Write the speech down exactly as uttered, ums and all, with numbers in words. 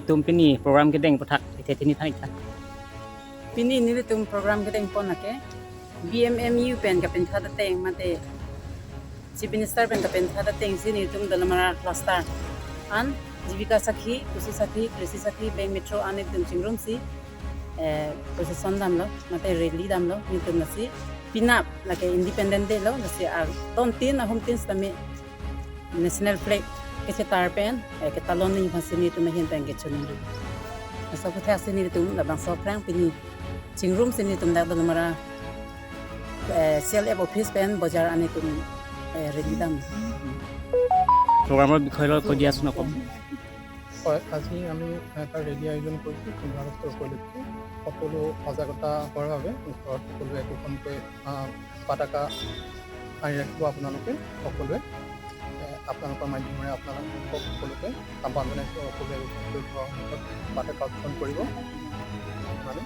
Itum pini program kedeng aputhak ithe tini than ik tha. Pini nelitum program kedeng pon lake B M M U pen kapentha ateng mate Chief Minister pen kapentha ateng si nelitum Dolamara cluster an Jibika Sakhi, Kushi Sakhi, Krishi Sakhi, Bank Metro an nelitum chingrumsi, eh, procession damlo, mate rally damlo, nelitum lasi penap lake Independence Day lo, lasi ar ton tin ahum tin sitame National Flag kechetar pen, eh, ketalon ni phansi nelitum ahin pen kechoningri. Laso aputhak si nelitum labangso aphrang pini chingrumsi nelitum dak Dolamara, eh, C L F office pen bojar an nelitum, eh, rally dam. Programor bikhoyelo koi diya sunokok. হয়, আজি আমি এটা ৰেলী আয়োজন কৰিছোঁ পোন্ধৰ আগষ্ট উপলক্ষে। সকলো সজাগতা হোৱাৰ বাবে ওচৰত সকলোৱে একোখনকৈ, আহ, পতাকা আঁৰি ৰাখিব আপোনালোকে সকলোৱে। এ, আপোনালোকৰ মাধ্যমেৰে আপোনালোকক সকলোকে আহ্বান জনাইছোঁ, সকলোৱে একোখনকৈ ঘৰৰ সন্মুখত পতাকা উত্তোলন কৰিব। মানে